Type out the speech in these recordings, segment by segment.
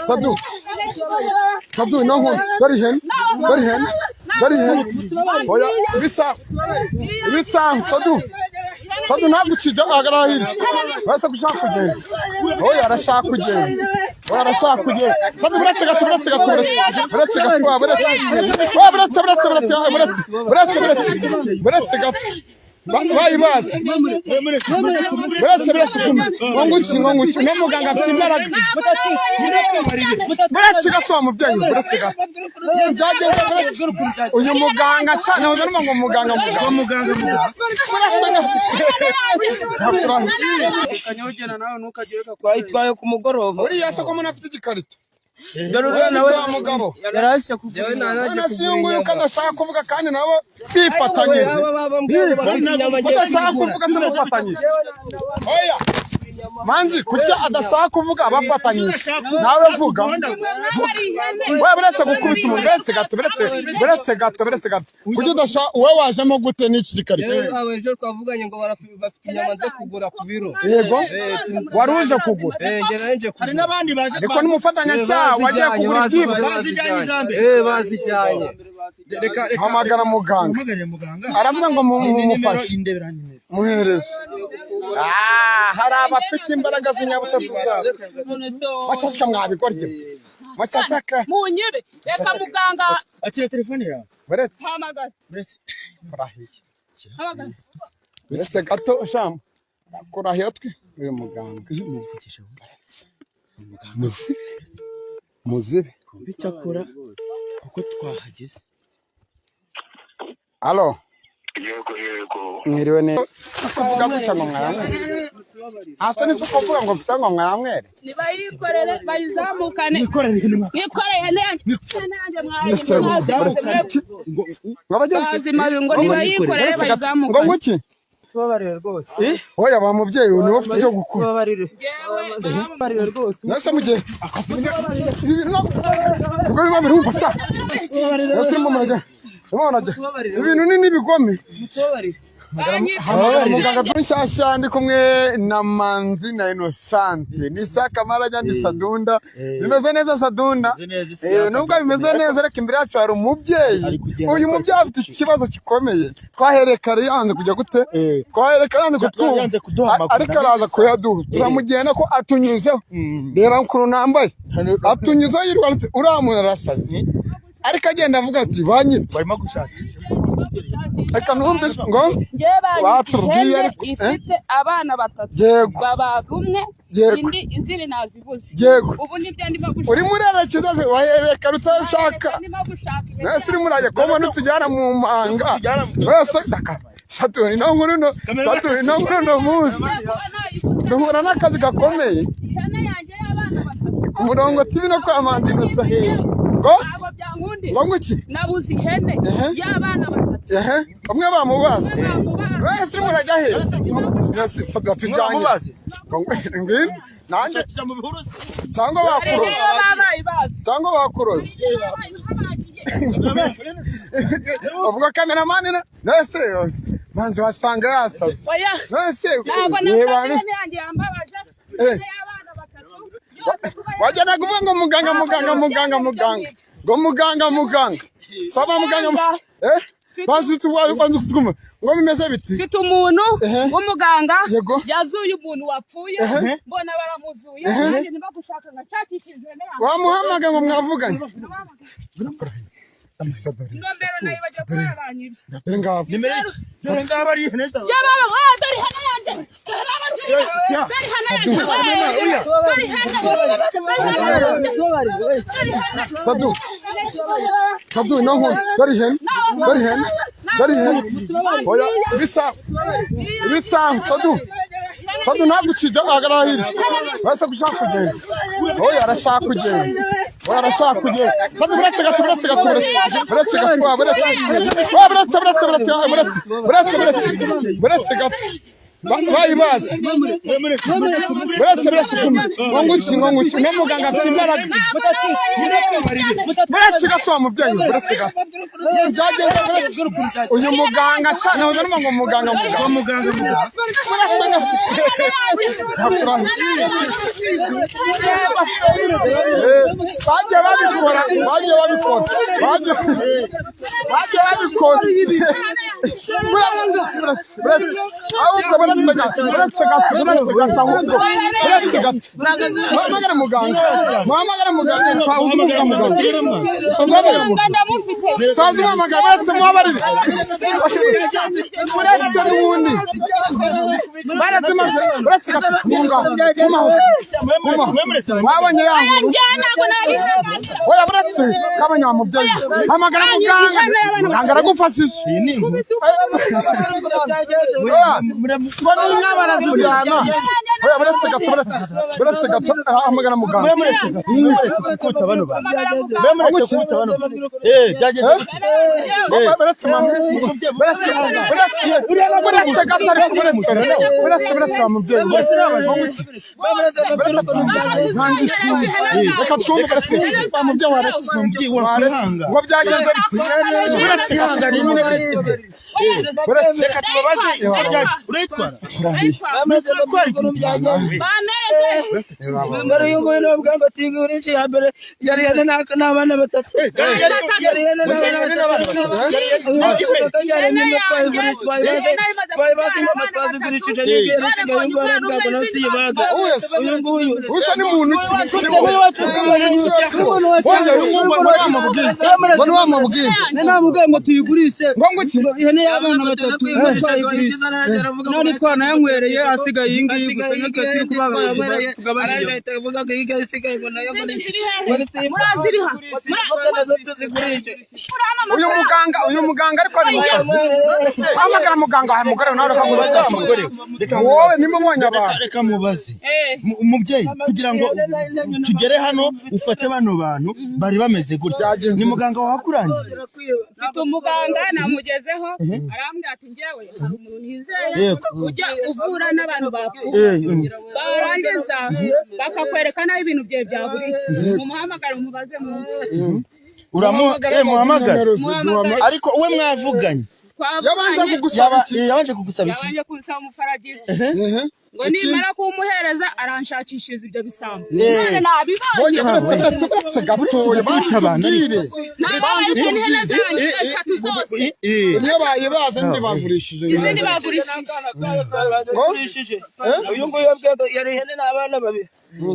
Sadu, Sadu, no nkuru. Dore ihene, dore ihene, dore ihene. Oya, ibisaha, ibisaha. Sadu, Sadu, ntabwo ukijya, ahagarara hirya. Wese ko ushaka kugenda. Oya, arashaka kugenda. Oya, arashaka kugenda. Sadu, buretse gato, buretse gato, buretse, buretse gato, wa buretse, wa buretse, buretse, buretse, buretse, buretse, buretse, buretse gato. Bayibazi buretse, buretse kumwe ngo nguki, ngo nguki. No muganga afite imbaraga. Buretse gato, wa mubyeyi, buretse gato. Byageze, buretse. Uyu muganga sha, nahoze numva ngo muganga, muganga, muganga, buretse gato. Kanyogera nawe ntukagire. Twayitwaye ku mugoroba. Uriya se ko umuntu afite igikarito? Dore Uriya uriya ni nawe wa mugabo. yaraje kugura. None se uyu nguyu ko adashaka kuvuga, kandi nabo bifatanyije? Udashaka kuvuga se mufatanyije? Oya Manzi, kuki adashaka kuvuga bafatanyije? Nawe vuga. We, buretse gukubita umuntu, buretse gato, buretse, buretse gato, buretse gato. Kuki udashaka? Wowe wajemo gute n'iki gikarito? Ejo twavuganye ngo bafite inyama zo kugura ku biro. Yego, wari uje kugura? Eh, njye nari nje Hari kugura. n'abandi baje. Ariko n'umufatanyacyaha wagiye kugura ibyibwe. Bazijyanye izambere. Eh, bazijyanye. Reka, reka. Hamagara muganga. Uhamagare muganga. Aravuga ngo mumufashe. Indebera nimero. Muhereze. Ah, hari abafite imbaraga z'inyabutatu zabo. Bacacika, mwabigorye, bacacika. Munyibe, reka muganga. Akira telefone yawe. Buretse. Hamagara. Buretse. Kurahiye. Hamagara. Uretse gato shamba, kurahiye twe uyu muganga. Muvugisha. Muzibe, muzibe. Twumve icyo akora kuko twahageze. Alo? Yego. Mwiriwe neza. Kuvuga gutya ngo mwayamwere, ntacyo nizo kuvuga ngo mfite ngo mwayamwere. Nibayikorere, bayizamukane. Mwikorere ihene. Mwikorere ihene yanjye, ihene yanjye. Ndetse mwayimaze. Uretse ngo bajye. Bazimaze ngo nibayikorere. Uretse gato ngo Bayizamukane. Nguki? Tubabarire rwose. Oya, ba mubyeyi, uyu niwe ufite icyo gukora. Tubabarire. Njyewe Tubabarire rwose. Nase mu gihe ibintu ubwo biba birumva sa, nase urimo murajya, urimo murajya, ibintu ni n'ibigome. Mutubabarire. Hamagara muganga. Nshyashya, ndi kumwe na Manzi na Inosante, ni Sakamara, ni Sadunda. Bimeze neza, Sadunda? Nubwo bimeze neza, ariko imbere yacu hari umubyeyi. Uyu mubyeyi afite ikibazo gikomeye. Twahereye kare yanze kujya gute? Twahereye kare yanze kutwumva. Yanze kuduha amakuru. Ariko araza kuyaduha. Turamugenda ko atunyuzeho. Reba ukuntu nambaye. Atunyuzeho yirwaritse, uriya muntu arasaze, ariko agenda avuga ati banyibye. Barimo gushakisha. Reka numve ngo Njyewe banyibye Batubwiye ihene ariko, eh? ifite abana batatu. Yego. Babaga umwe. Yego. Indi izindi nazibuze. Yego. Ubu nibyo ndimo gushaka. Urimo urerekeza se? Wahereka utashaka. Ndimo gushaka ihene. Nese urimo urajya kubona utujyana mu manga wese daka. Satuni no nkuru no Satuni no nkuru no munsi. Kuba nayiguze. Duhura n'akazi gakomeye. Ihene yanjye y'abana batatu. Ku murongo TV no kwa Manzi Innocent ngo Ntabwo byankundi. Ngo nguki? Nabuze ihene y'abana batatu. Ehe, umwe bamubaze. Bamubaze. Wese urimo urajya he? Nese Saduna tujyanye. Muramubaze? Ngo ngwino nanjye. Gushakisha mu bihuru se. Cyangwa bakuroze. Niba babaye bazi. Cyangwa bakuroze. Ubwo kameramani nese Manzi wasanga yasaze. Oya. Nese Ntabwo niba nasaze, ihene yanjye yambabaje. Ihene y'abana batatu yose kuba Wajya kuvuga ngo muganga, muganga, muganga, muganga, ngo muganga, muganga, saba muganga, eh, bazi tubanze kutwumva ngo bimeze biti. Mfite umuntu w'umuganga. Yego. Yazuye umuntu wapfuye, mbona baramuzuye, nanjye niba gushaka ngashakisha ihene yanjye. Wamuhamagaye ngo mwavuganye? Amasadori. Nomero nayo bajya kubaranyije. Dore ngabo. Nimero iki? Dore ngaba ari ihene zawe. Yababa, ah, dore ihene yanjye, dore abajura, dore ihene yanjye, dore ihene, dore ihene. Tubabarire. Dore ihene. Sadu, Sadu, no nkuru. Dore ihene, dore ihene, dore ihene. Oya, ibisaha, ibisaha. Sadu, Sadu, ntabwo ukijya, ahagarara hirya. Wese ko ushaka kugenda. Oya, arashaka kugenda. Oya, arashaka kugenda. Sadu, buretse gato, buretse gato, buretse, buretse gato, wa buretse, wa buretse, buretse, buretse, buretse, buretse, buretse, buretse gato. Bayibaze. Buretse, buretse, ngo nguki, ngo nguki, uno muganga afite imbaraga. Buretse gato, wa mubyeyi, buretse gato. Byagenze, buretse. Uyu muganga sha, nahoze numva ngo muganga, muganga, muganga, muganga. Buretse gato. Bagiye babikora, bagiye babikora, bagiye babikora. Buretse, buretse, ahubwo buretse gato, buretse gato, buretse gato, ahubwo buretse gato. Muhamagare muganga, muhamagare muganga, muhamagare muganga, muhamagare Muganga ndamufite. Sazi muhamagara, buretse, mubabarire, buretse n'ubundi barazimaze. Buretse gato, munga kumaho, kumaho, wabonye ya nkuru? Njye ntabwo nabihanganira. Oya, buretse kabanya, wa mubyeyi, hamagara muganga, muganga aragufashisha. Iyi ni inkuru. Oya, ngo n'inka barazijyana. Oya, buretse gato, buretse, buretse gato, hamagara muganga. Mwemuretse gato, mwemuretse gukubita bano bantu. Mwemuretse gukubita bano bantu. Byagenze gute? Buretse mama, buretse, buretse, buretse gato, ariko buretse, buretse, buretse, wa mubyeyi, buretse twumve, ntangiye, reka twumve, buretse, wa mubyeyi, waretse. Umubyeyi wakwihanga. Ngo byagenze bite? Buretse, Ihangane nyine, buretse. Buretse. Reka tubabaze. Urayitwara? Uratwara ikintu cyawe? Bamereze. Mbere y'uko navuga ngo tigurisha iya mbere yari ihene n'abana batatu, yari ihene n'abana batatu. Twayibaze inyama, twazigurishije, n'igihe isigaye ingwara bwago nawe tuyibaga. Uyu nguyu Usa ni muntu ki? Wongeye, uyu nguyu ngo wamubwiye, ngo niwamubwiye. Namubwiye ngo tuyigurishe. Ngo nguki? Ihene y'abana batatu twayigurisha none twanayanywereye, asigaye iyi ngiyi gusa, natwe turi kubaga tugabanya. Izindi ziri hehe? Muraziriha? Uyu muganga, uyu muganga ariko ari mu kazi. Hamagara muganga wawe, mugore nawe, reka nkubaze. Mugore, reka. Wowe nimba ubonye abantu. Reka mubaze. Umubyeyi, kugira ngo tugere hano ufate bano bantu bari bameze gutya, ni muganga wakurangiye? Mfite umuganga, namugezeho, arambwira ati njyewe hari umuntu nizeye ujya uvura n'abantu bapfuye, barangiza bakakwereka naho ibintu byawe byaburiye. Mumuhamagare umubaze mwumve. Uramuhamagara? Muhamagare. Ariko we mwavuganye? Yabanje Twavuganye. kugusaba iki? Yabanje kugusaba iki? Yabanje kunsaba umufaragiro, ngo nimara kuwumuhereza aranshakishiriza ibyo bisambo. None nabibonye. Bonye, buretse, buretse, buretse gatoya, banza tubwire. Nababaye n'ihene zanjye eshatu zose. Imwe bayibaze, indi bagurishije. Izindi bagurishije. Uyu nguyu yabwiye yari ihene n'abana babiri,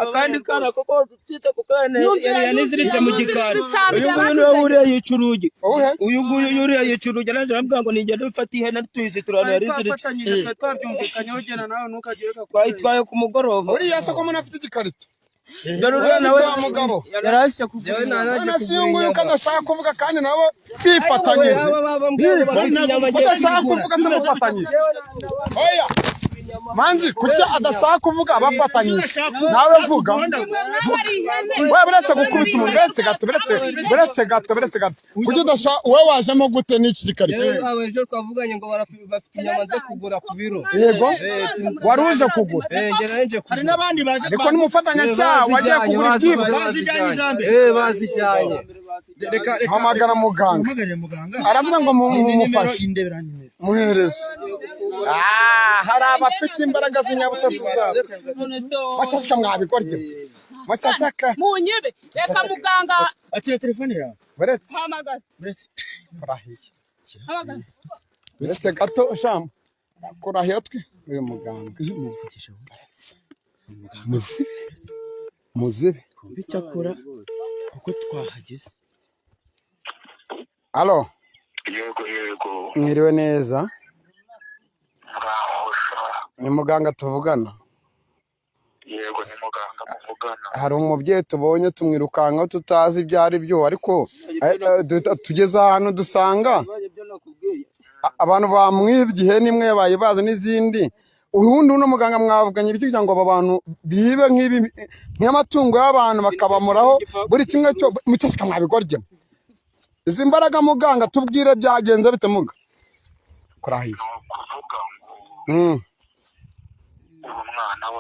akandi kana kuko tutse, kuko yari ihene iziritse mu gikari. Uyu nguyu niwe wuriye yica urugi. Uwuhe? Uyu nguyu yuriye yica urugi, arangije aramubwira ngo nigende mfate ihene tuyiziturana yari iziritse. Twabyumvikanyeho, genda nawe ntukagire. Twayitwaye ku mugoroba. Uriya se ko umuntu afite igikarito? Dore Wowe uriya nawe ni wa mugabo. yarashye kuvuga. None se uyu nguyu ko adashaka kuvuga, kandi nabo bifatanyije? Udashaka kuvuga se mufatanyije? Oya manzi, kuki adashaka kuvuga bafatanyije? Nawe vuga. Mwabari ihene. We, buretse gukubita umuntu, buretse gato, buretse, buretse gato, buretse gato. Kuki udashaka? Wowe wajemo gute n'iki gikarito? Abo ejo twavuganye ngo bafite inyama zo kugura ku biro. Yego, wari uje kugura? Njye nari nje Hari kugura. n'abandi baje. Ariko n'umufatanyacyaha wagiye kugura ibyibwe. Bazijyanye iza mbere. Bazijyanye. Reka, reka. Hamagara muganga. Muhamagare muganga. Aravuga ngo Izi nimero, mumufashe. indebera nimero. Muhereze. Hari abafite imbaraga z'inyabutatu zabo. Macacika, mwabigorye, macacaka. Munyibe, reka muganga. Akira telefone yawe. Buretse. Hamagara. Buretse. Kurahiye. Hamagara. Uretse gato shamba, kurahiye twe, uyu muganga. Muvugisha. Muzibe, muzibe. Twumve icyo akora kuko twahageze. Alo? Yego, yego. Mwiriwe neza? Muraho sha. Ni muganga tuvugana? Yego, ni muganga muvugana. Hari umubyeyi tubonye tumwirukankaho, tutazi ibyo ari byo, ariko tugeze ahantu dusanga abantu bamwibye ihene imwe bayibaze n'izindi. Ubundi uno muganga mwavuganye ibiki kugira ngo aba bantu bibe nk'ibi, nk'amatungo y'abantu, bakabamuraho buri kimwe cyo mucyashika? Mwabigorye izi mbaraga. Muganga, tubwire, byagenze bite muga? Kurahiye. Ni ukuvuga ngo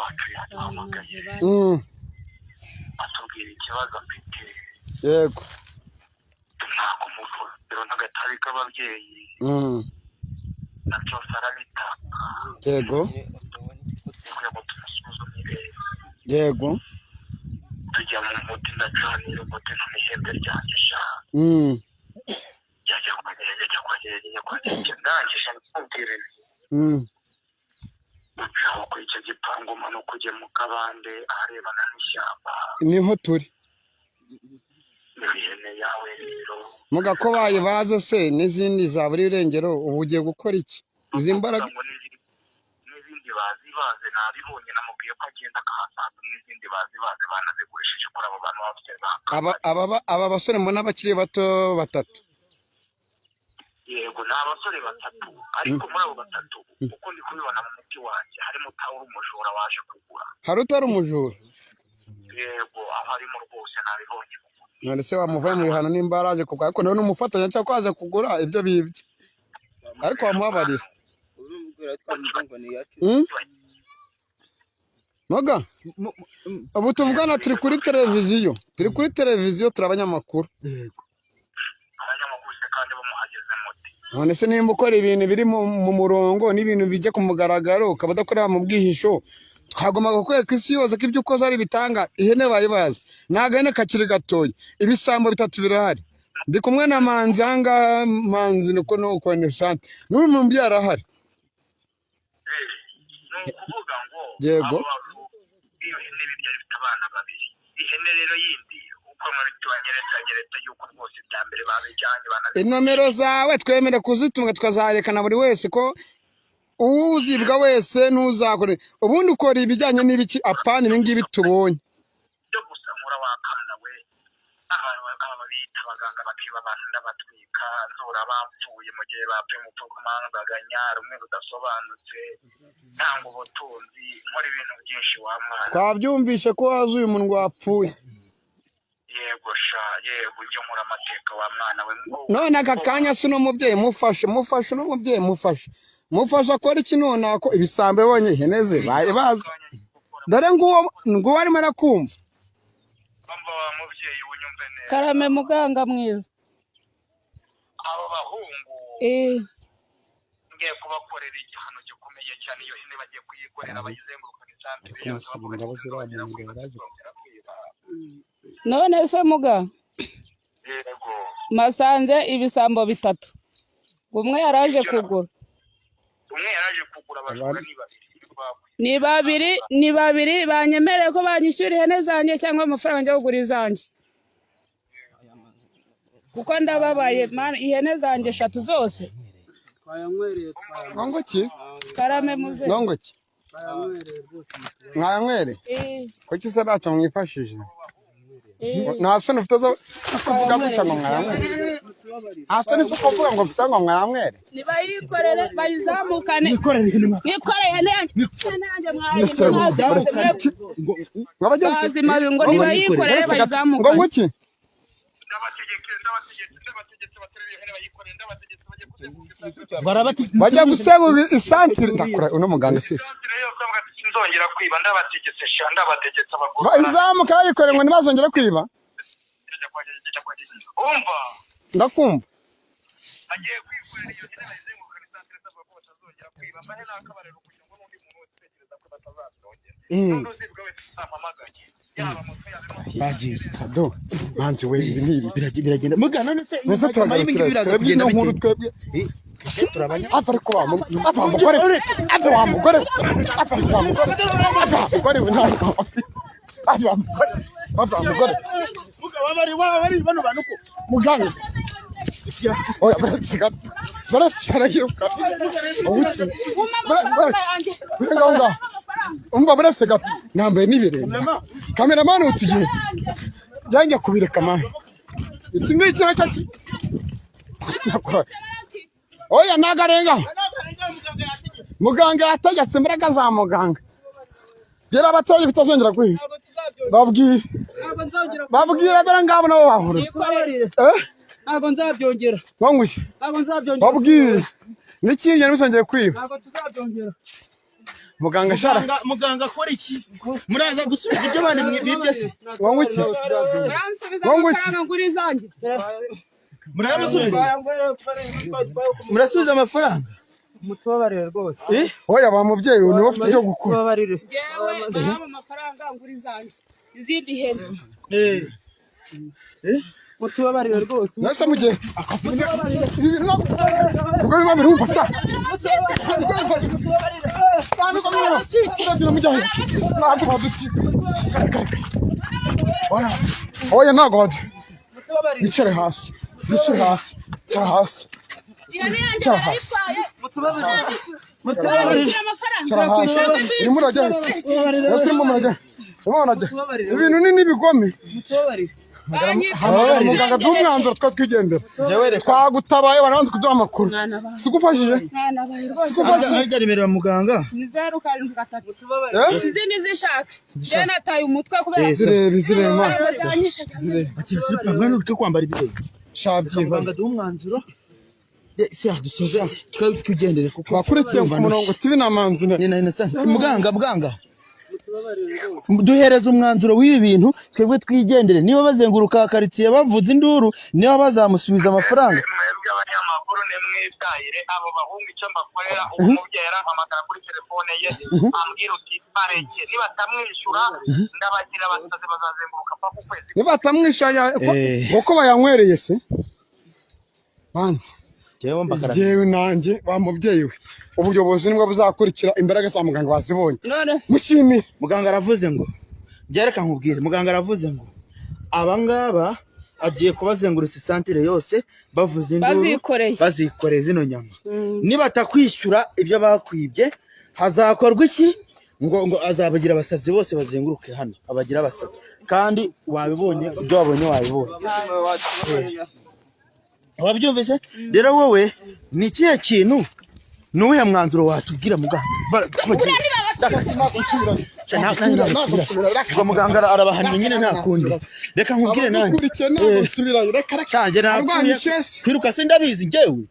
wacu yaduhamagaye, atubwira ikibazo afite. Yego. Tumwaka umuvuriro n'agatabi k'ababyeyi, na byose arabitanga. Kugira ngo tumusuzumire. Tujya mu muti, ndacanira umuti n'ihembe ryanjye sha. Yajya kwagerageza, ajya kwagerageza, ajya kwagerageza, ndangije ndamubwira nti: "Ucaho kuri icyo gipangu, umanuka ujye mu kabande aharebana n'ishyamba." Niho turi. Niho ihene yawe rero. Muga ko bayibaze se n'izindi zabura irengero, ubu ugiye gukora iki? Izi mbaraga ngo n'izindi bazibaze, nabibonye. Namubwiye ko agenda akahasanga n'izindi bazibaze, banazigurishije kuri abo bantu bafite za Aba basore mbona bakiri bato batatu. Yego, ni abasore batatu, ariko muri abo batatu, uko ndi kubibona mu muti wanjye, harimo utawuri umujura waje kugura. Hari utari umujura? Yego, aho arimo rwose nabibonye. None se wamuvaye mu bihano nimba yaraje kugura? Ariko nawe ni umufatanya cyangwa ko aje kugura ibyo bibye, ariko wamubabarira? Muga, ubu tuvugana turi kuri televiziyo, turi kuri televiziyo, turi abanyamakuru. Abanyamakuru se kandi bamuhageze muti? None se nimba ukora ibintu biri mu murongo n'ibintu bijya ku mugaragaro, ukaba udakorera mu bwihisho, twagombaga kukwereka isi yose ko ibyo ukoze ari bitanga. Ihene bayibazi, ni agahene kakiri gatoya, ibisambo bitatu birahari. Ndi kumwe na Manzi ahangaha. Manzi niko nuko ni sante, n'uyu mubyeyi arahari. Ni ukuvuga ngo Yego. abo bantu, iyo hene birya ifite abana babiri. Ihene rero yindi, uko muri wanyeretse, anyeretse yuko rwose ibya mbere babijyanye banabi Inomero zawe twemere kuzitunga, tukazarekana buri wese ko uwuzibwa wese ntuzakore. Ubundi ukora ibijyanye n'ibiki, apana ibi ngibi tubonye? Byo gusa nkura wakamna we. Aba bita abaganga bakiba abantu, ndabatwika, nzura bapfuye mu gihe bapfuye mu kumangaganya rumwe rudasobanutse, ntanga ubutunzi, nkora ibintu byinshi wa mwana. Twabyumvishe ko wazuye umuntu wapfuye. Yego sha, yego, ujye nkora amateka wa mwana we ngo None aka kanya si uno mubyeyi mufashe, mufashe uno mubyeyi, mufashe, mufashe akora iki none ko ibisambo bibonye ihene ze bari bazi? Dore nguwo, nguwo arimo arakumva. Bamba wa mubyeyi, unyumve neza. Karame muganga mwiza. Abo bahungu ngiye kubakorera igihano gikomeye cyane. Iyo hene bagiye kuyikorera, bayizengurukana isantere yose, Kumusaba bavuga imbabazi ati uriya ntibazongera muntu kwiba, ngo yaraje ntibazongera kwiba. None se muga, Yego. masanze ibisambo bitatu, umwe yaraje Ibyo kugura. Umwe yaraje kugura, abajura Abandi ni babiri nibo bakwiye. Ni babiri, ni babiri. Banyemereye ko banyishyura ihene zanjye cyangwa amafaranga njya kugura izanjye, kuko ndababaye mana, ihene zanjye eshatu zose. Twayanywereye, twayanywereye. Ngongo ki? Karame muze. Ngongo ki? Twayanywereye rwose. Mwanywere? Eh, Kuki se ntacyo mwifashije? Eh. Nta soni ufite zo kuvuga gutya ngo mwanywere? Nta soni zo kuvuga ngo mfite ngo mwanywere? Nibayikorere bayizamukane. Mwikorere ihene mwa. Mwikorere ihene yanjye, ihene yanjye Ndetse mwazimaze. Ngo bajye Bazimaze ngo ngo nibayikorere uretse gato ngo bayizamukane. Ngo ki? Ndabategetse, ndabategetse, ndabategetse, baterere ihene bayikorere. Ndabategetse, bajye kuzenguruka isantere. Barabati. Bajya gusenguka isantire. Ndakora uno muganga si Isantere yose, bavuga ati sinzongera kwiba. Ndabategetse sha, ndabategetse abagore. Izamuka bayikore ngo ntibazongere kwiba. Umva. Ndakumva. Agiye kwikorera iyo hene, bayizenguruka isantere, bavuga ko batazongera kwiba. Mbahe n'akabariro kugira ngo n'undi muntu wese utekereza ko batazazongera, n'undi uzibwa wese uzampamagaye, yaba moto, yaba imodoka. Bagiye. Sado Manzi we, ibi ni ibi. Biragenda muga. None se Mwese nyuma y'ibi ngibi turagarukira biraza twebwe kugenda ino nkuru bite? twebwe. Turabanya. Ava ariko wa ava mugore, ava wa mugore, ava wa mugore, ava wa mugore we, ntabwo ava wa mugore, ava wa mugore. Muga wabari wabari bano bantu ko Muganga, oya, baretse gato, baretse, arayiruka ubuki. Umpe amafaranga yanjye. Turi ngaho ngaho, umva, baretse gato, nambaye n'ibirenge. Kameramani utugiye yanjye kubireka mani, iki ngiki nacyo nakora. Oya, nagarenga, muganga yategetse, imbaraga za muganga gera abatoya bitazongera kwiba. Ntabwo tuzabyongera. Babwire. Ntabwo nzongera. Babwira, dore ngabo nabo bahura. Tubabarire. Eh. Ntabwo nzabyongera. Wanguye. Ntabwo nzabyongera. Babwire n'ikindi ntibizongere kwiba. Ntabwo tuzabyongera. Muganga shara. Muganga akora iki? Muraza gusubiza ibyo bandi bibye se? Wowe iki? Muransubiza Wowe iki? amafaranga ngura izanjye. Muramusubiza, murasubiza amafaranga. Mutubabarire rwose. Oya, ba mubyeyi, uyu niwe ufite icyo gukora. Mutubabarire. Njyewe barampa amafaranga ngura izanjye, izindi hene. Mutubabarire rwose. Nase mu gihe akazi ibi ntabwo ubwo biba birumva sa. Ntabwo baducika. Oya, oya, ntabwo badu. Wicare hasi, wicare hasi, cara hasi. Ihene yanjye Cara hasi. barayitwaye. Mutubabarire. Baranyishyura amafaranga. Cara hasi. Urimo urajya hasi? Ese urimo murajya, urimo murajya? Ibintu ni n'ibigome. Mutubabarire. Hamagara muganga duhe umwanzuro, twa twigendera. Twagutabaye, barabanza kuduha amakuru. Sigufashije? Mwana bawe rwose. Sigufashije? Harya nimero ya muganga? Ni 073. Eh? Izindi zishake, njyewe nataye umutwe kubera Zirebe, zirebe ma. byanyishe. Zirebe. Akira silipa, mwana, ureke kwambara ibirenge. Shabyiba. Muganga duhe umwanzuro. Se dusoze twe tugendere kuko Abakurikiye ku Murongo TV na Manzi ni na Innocent. Muganga, duhereza umwanzuro w'ibi bintu, twebwe twigendere. Niba bazenguruka karitsiye bavuza induru, niba bazamusubiza amafaranga. Mwebwe abanyamakuru nimwitahire. Abo bahungu icyo mbakorera, uwo mubyeyi arampamagara kuri telefone ye, ambwira uti: "Bareke, nibatamwishyura ndabagira abasazi, bazazenguruka paka ukwezi." Nibatamwisha uko bayanywereye se banza. Jyewe nanjye, wa mubyeyi we, ubuyobozi nibwo buzakurikira. Imbaraga za muganga bazibonye. None Mushimire. Muganga aravuze ngo, reka nkubwire, muganga aravuze ngo abangaba agiye kubazengurutsa isantire yose bavuza induru. Bazikoreye. Bazikoreye zino nyama. Nibatakwishyura ibyo bakwibye hazakorwa iki? Ngo azabagira abasazi bose bazenguruke hano, abagira abasazi. Kandi wabibonye, ibyo wabonye wabibonye, wabyumvise. Rero wowe ni ikihe kintu, ni uwuhe mwanzuro watubwira, muganga? Ubwo muganga arabahannye nyine, nta kundi. Reka nkubwire nanjye. Abadukurikiye, ntabwo nsubirayo, reka reka. Cyanjye Arwanya napfuye. ishesi. Kwiruka se ndabizi njyewe.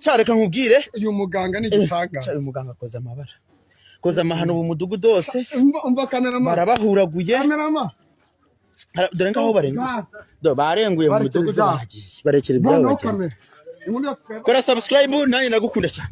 Cya reka nkubwire. Uyu muganga ni Cya igitangaza. uyu muganga akoze amabara, akoze amahano mu mudugudu wose. Umva, cameraman. Barabahuraguye. Cameraman. Dore ngaho barenguye. Dore barenguye mu Barekera mudugudu. ibyabo. Bagiye barekera ibyabo Noneho bagenda. kamera. Inkuru ya Kora subscribe, nanjye ndagukunda cyane.